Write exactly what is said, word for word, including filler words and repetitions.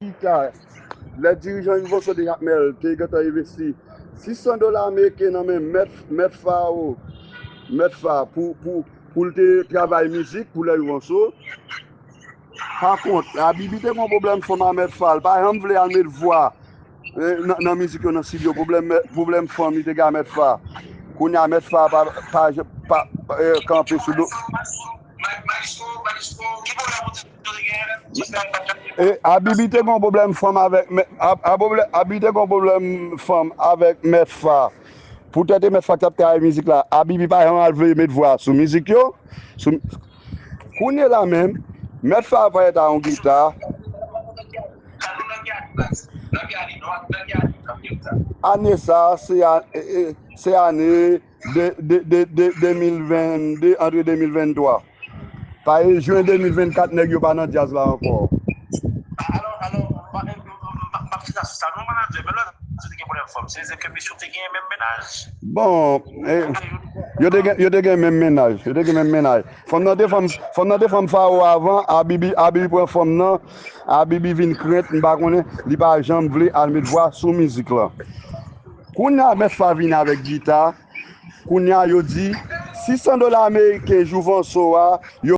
Gita. Lè dirijan Yvonso te Jakmèl te gentan envesti sis san dola ameriken nan men Mèt, Mèt Fa o, Mèt Fa pou, pou, pou l te travay mizik pou lè Yvonso. Pa kont, Abibi te gen yon pwoblèm fanm a Mèt Fa, l pa janm vle al met vwa eh, nan, nan mizik yo nan estidyo. Pwoblèm, pwoblèm fanm li te gen a Mèt Fa. Kounye a Mèt Fa pa, pa, pa, eh, kanpe sou do. E, Abibi te gen yon pwoblèm fanm avèk Mè- Ab- Ab- Abibi te gen yon pwoblèm fanm avèk Mèt Fa. Poutèt e Mèt Fa k t ap travay mizik la, Abibi pa janm al vle met vwa sou mizik yo. Sou, kounye la menm, Mèt Fa parèt a yon gita. Ane sa, se a- e- e- se ane de, de, de, de, de mil venn de, antre de mil venn twa. Paske jen de mil venn kat, nèg yo pa nan djaz la ankò. Alò, alò, m pa- m- m- m- m- m ap fini sou sa. Non, manadjè, men lòt, se te gen pwoblèm fanm. Se, se ke mesye te gen menm mennaj. Bon, eh, yo te gen, yo te gen menm mennaj. Yo te gen menm mennaj. Fanm nan te fanm, fanm nan te fanm Fao avan, Abibi, Abibi pran fanm nan, Abibi vin krent, m pa konnen, li pa janm vle al met vwa sou mizik lan. Kounye a, Mèt Fa vini avèk gita. Kounye a, yo di, sis san dola ameriken Jouvanso a, yo